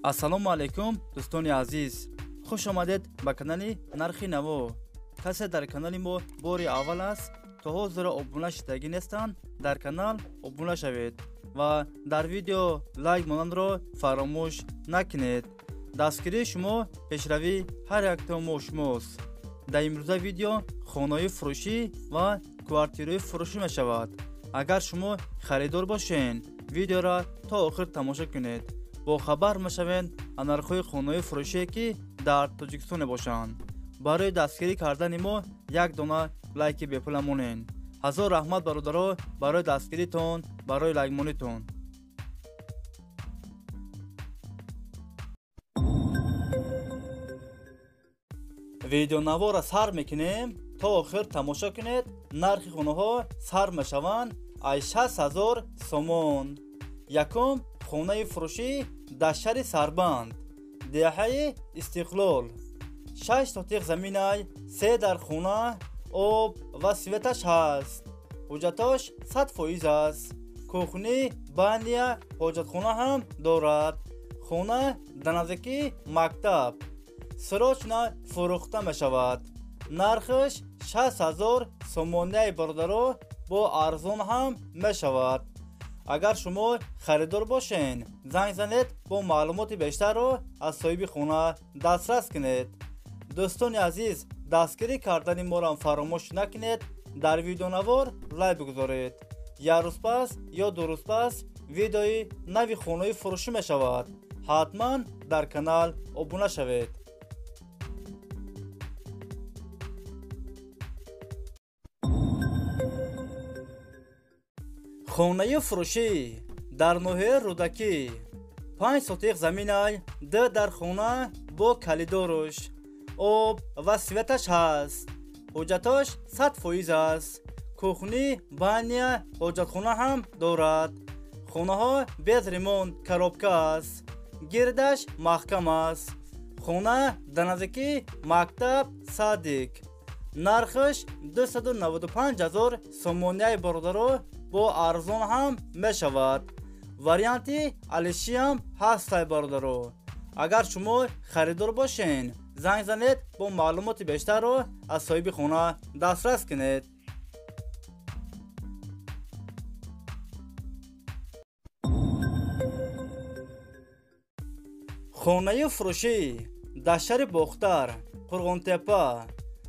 Ассалому алайкум, дӯстони азиз. Хуш омадед ба канали Нархи Наво. Касе дар канали мо бори аввал аст, то ҳозира обуна шудагӣ нестанд, дар канал обуна шавед ва дар видео лайк монандро фаромӯш накунед. Дастгирии шумо пешравии ҳар якто мо шумост. Дар имрӯза видео хонаҳои фурӯшӣ ва квартираҳои фурӯшӣ мешавад. Агар шумо харидор бошед, видеоро то охир тамошо кунед. Бохабар мешавед аз нархҳои хонаҳои фурӯшие, ки дар Тоҷикистон мебошанд. Барои дастгирӣ кардани мо як дона лайки бепула монед. Ҳазор раҳмат, бародаро, барои дастгиритон, барои лайкмонитон. Видеонаворро сар мекунем, то охир тамошо кунед. Нархи хонаҳо сар мешаванд аз 60 000 сомон. Якум хонаи фурӯшӣ дар шаҳри Сарбанд, деҳаи Истиқлол. 6 сотиқ заминай, се дар хона, об ва светаш ҳаст. Ҳуҷҷатош 100% аст. Кухни, баня, ҳоҷатхона ҳам дорад. Хона дар наздикии мактаб. Срочно фурӯхта мешавад. Нархаш 60 000 сомонияи, бародаро, бо арзон ҳам мешавад. Агар шумо харидор бошед, занг занед, бо маълумоти бештарро аз соҳиби хона дастрас кунед. Дӯстони азиз, дастгирӣ кардани моро фаромӯш накунед. Дар видеонавор лайк бигузоред. Як рӯз пас ё 2 рӯз пас видеои нави хонаи фурӯшӣ мешавад. Ҳатман дар канал обуна шавед. Хонаи фурӯшӣ дар ноҳияи Рӯдакӣ, 5 сотиқ заминай, ду дар хона бо калидоруш, об ва светаш ҳаст. Ҳуҷҷатош 100% аст. Кухни, баня, ҳоҷатхона ҳам дорад. Хонаҳо без ремонт, коробка аст. Гирдаш маҳкам аст. Хона дар наздикии мактаб, садик. Нархаш 295 000 сомонияи, бародаро, бо арзон ҳам мешавад. Варианти алишиам ҳастай, бародаро. Агар шумо харидор бошед, занг занед, бо маълумоти бештарро аз соҳиби хона дастрас кунед. Хонаи фурӯшӣ дар шаҳри Бохтар, Қурғонтепа,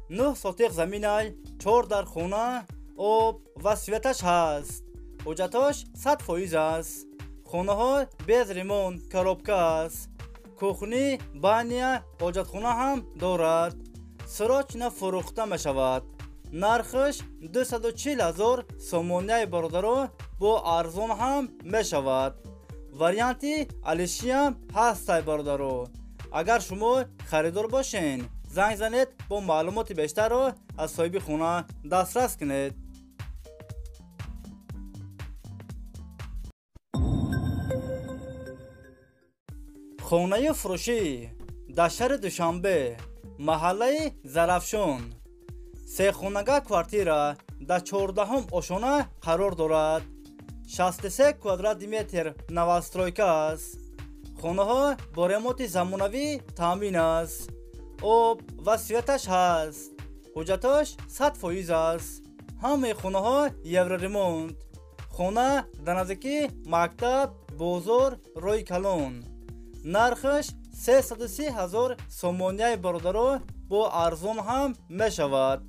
9 сотиқ заминай, чор дар хона, об ва светаш ҳаст. Ҳуҷҷатош 100% аст. Хонаҳо без ремонт, коробка аст. Кухни, баня, ҳоҷатхона ҳам дорад. Срочно фурӯхта мешавад. Нархаш 240 000 сомонияи, бародаро, бо арзон ҳам мешавад. Варианти алишиам ҳастай, бародаро. Агар шумо харидор бошед, занг занед, бо маълумоти бештарро аз соҳиби хона дастрас кунед. Хонаи фурӯшӣ дар шаҳри Душанбе, маҳаллаи Зарафшон, сехонага квартира дар 14-ҳум ошона қарор дорад. 63 квадрати метр, новостройка аст. Хонаҳо бо ремонти замонавӣ таъмин аст. Об ва светаш ҳаст. Ҳуҷҷатош 100% аст. Ҳамаи хонаҳо евроремонт. Хона дар наздикии мактаб, бозор, роҳи калон. Нархаш 330 000 сомонияи, бародаро, бо арзон ҳам мешавад.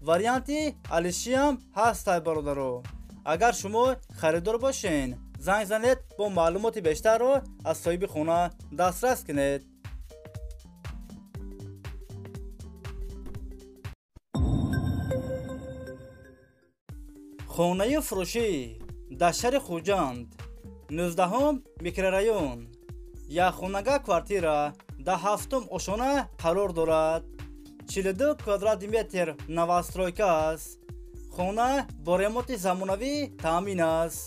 Варианти алишиам ҳастай, бародаро. Агар шумо харидор бошед, занг занед, бо маълумоти бештарро аз соҳиби хона дастрас кунед. Хонаи фурӯшӣ дар шаҳри Хуҷанд, 19-ҳум микрорайон, якхонага квартира дар ҳафтум ошона қарор дорад. 42 квадрати метр, новостройка аст. Хона бо ремонти замонавӣ таъмин аст.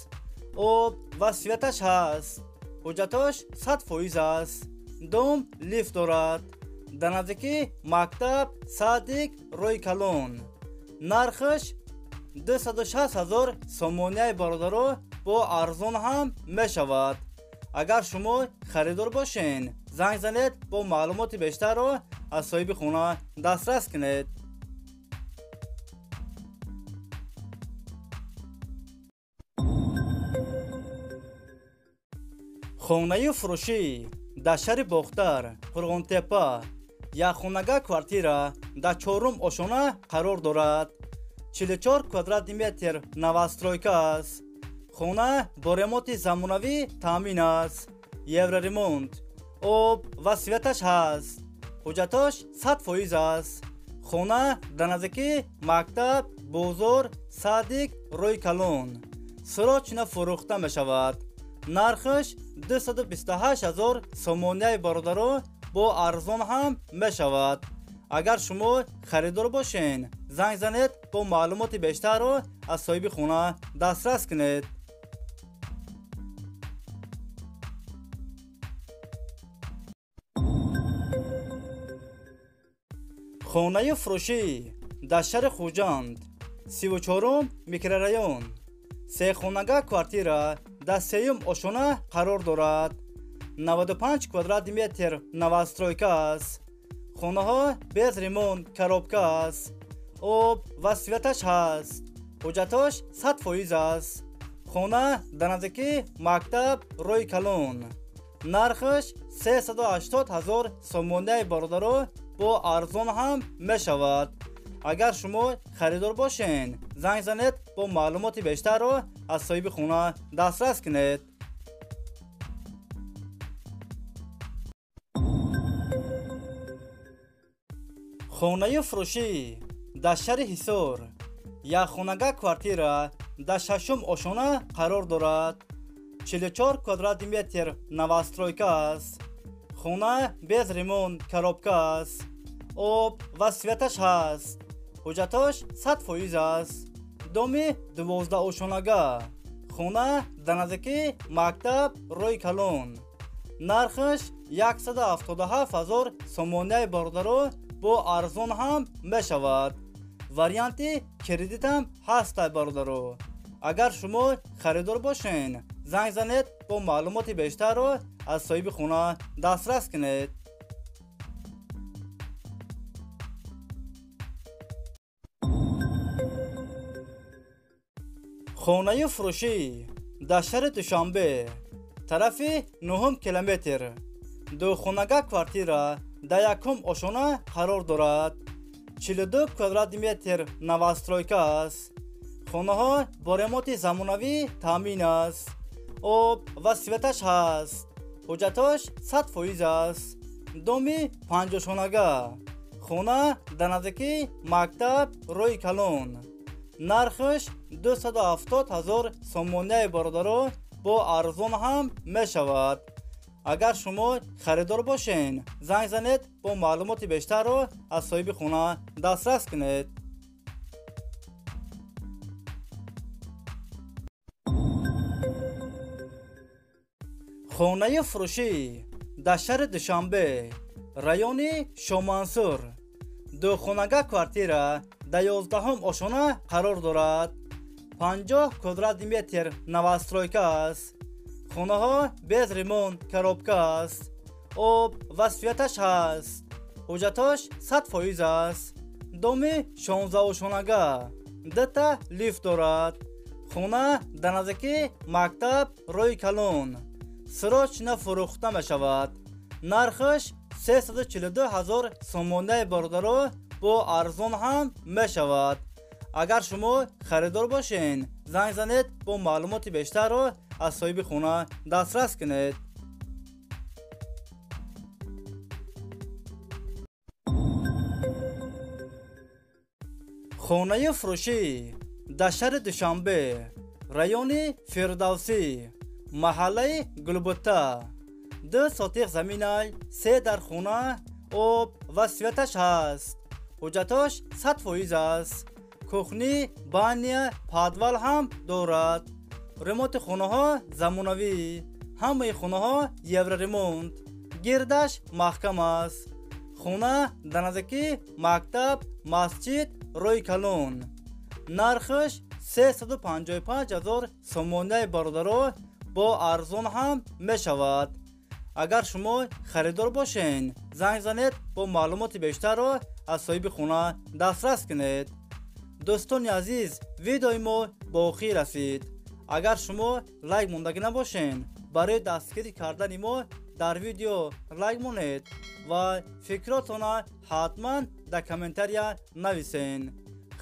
Об ва светаш ҳаст. Ҳуҷҷатош 100% аст. Дом лифт дорад. Дар наздикии мактаб, садик, роҳи калон. Нархаш 260 000 сомонияи, бародаро, бо арзон ҳам мешавад. Агар шумо харидор бошед, занг занед, бо маълумоти бештарро аз соҳиби хона дастрас кунед. Хонаи фурӯшӣ дар шаҳри Бохтар, Қурғонтепа, якхонага квартира дар чорум ошона қарор дорад. 44 квадратный метр новостройка аст. Хона бо ремонти замонавӣ таъмин аст. Евроремонт, об ва светаш ҳаст. Ҳуҷҷатош 100% аст. Хона дар наздикии мактаб, бозор, садик, рӯи калон. Срочно фурӯхта мешавад. Нархаш 228 ҳазор сомонияи бародаро, бо арзон ҳам мешавад. Агар шумо харидор бошед, занг занед, бо маълумоти бештарро аз соҳиби хона дастрас кунед. Хонаи фурӯшӣ дар шаҳри Хуҷанд, 34-ум микрорайон, сехонага квартира дар сеюм ошона қарор дорад. 95 квадратный метр новостройка аст. Хонаҳо без ремонт, коробка аст. Об ва светаш ҳаст. Ҳуҷҷатош 100% аст. Хона дар наздикии мактаб, рӯи калон. Нархаш 380 ҳазор сомонияи бародаро, бо арзон ҳам мешавад. Агар шумо харидор бошед, занг занед, бо маълумоти бештарро аз соҳиби хона дастрас кунед. Хонаи фурӯшӣ дар шаҳри Ҳисор, якхонага квартира дар шашум ошона қарор дорад. 44 квадратный метр новостройка аст. Хона без ремонт, коробка аст. Об ва светаш ҳаст. Ҳуҷҷатош 100% аст. Доми 12 ошонага. Хона дар наздикии мактаб, рӯи калон. Нархаш 177 ҳазор сомонияи бародаро, бо арзон ҳам мешавад. Варианти кредитам ҳастай, бародаро. Агар шумо харидор бошед, занг занед, бо маълумоти бештарро аз соҳиби хона дастрас кунед. Хонаи фурӯшӣ дар шаҳри Душанбе, тарафи нуҳум километр, духонага квартира дар якум ошона қарор дорад. 42 квадратный метр новостройка аст. Хонаҳо бо ремонти замонавӣ таъмин аст. Об ва светаш ҳаст. Ҳуҷҷатош 100% аст. Доми панҷошонага. Хона дар наздикии мактаб, рӯи калон. Нархаш 270 ҳазор сомонияи бародаро, бо арзон ҳам мешавад. Агар шумо харидор бошед, занг занед, бо маълумоти бештарро аз соҳиби хона дастрас кунед. Хонаи фурӯшӣ дар шаҳри Душанбе, райони Шомансур, духонага квартира дар 11-ум ошона қарор дорад. 50 квадратный метр новостройка аст. Хонаҳо без ремонт, коробка аст. Об ва светаш ҳаст. Ҳуҷҷатош 100% аст. Доми 16 ошонага, дута лифт дорад. Хона дар наздикии мактаб, рӯи калон. Срочно фурӯхта мешавад. Нархаш 342 ҳазор сомонияи бародаро, бо арзон ҳам мешавад. Агар шумо харидор бошед, занг занед, бо маълумоти бештарро аз соҳиби хона дастрас кунед. Хонаи фурӯшӣ дар шаҳри Душанбе, райони Фирдавсӣ, маҳаллаи Гулбута, 2 сотих заминай, се дар хона, об ва светаш ҳаст. Ҳуҷҷатош 100% аст. Кухня, баня, подвал ҳам дорад. Ремонти хонаҳо замонавӣ, ҳамаи хонаҳо евроремонт, гирдаш маҳкам аст. Хона дар наздикии мактаб, масҷид, рӯи калон. Нархаш 355 ҳазор сомонияи бародаро, Бо арзон ҳам мешавад. Агар шумо харидор бошед, занг занед, бо маълумоти бештарро аз соҳиби хона дастрас кунед. Дӯстони азиз, видеои мо ба охир расид. Агар шумо лайк мондагӣ набошед, барои дастгирӣ кардани мо дар видео лайк монед ва фикротона ҳатман дар комментария нависен.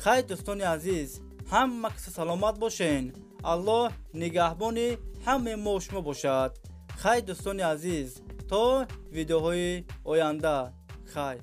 Хайр, дӯстони азиз, ҳама каса саломат бошен. Аллоҳ нигаҳбони ҳамаи мо шумо бошад. Хайр, дӯстони азиз, то видеоҳои оянда. Хайр.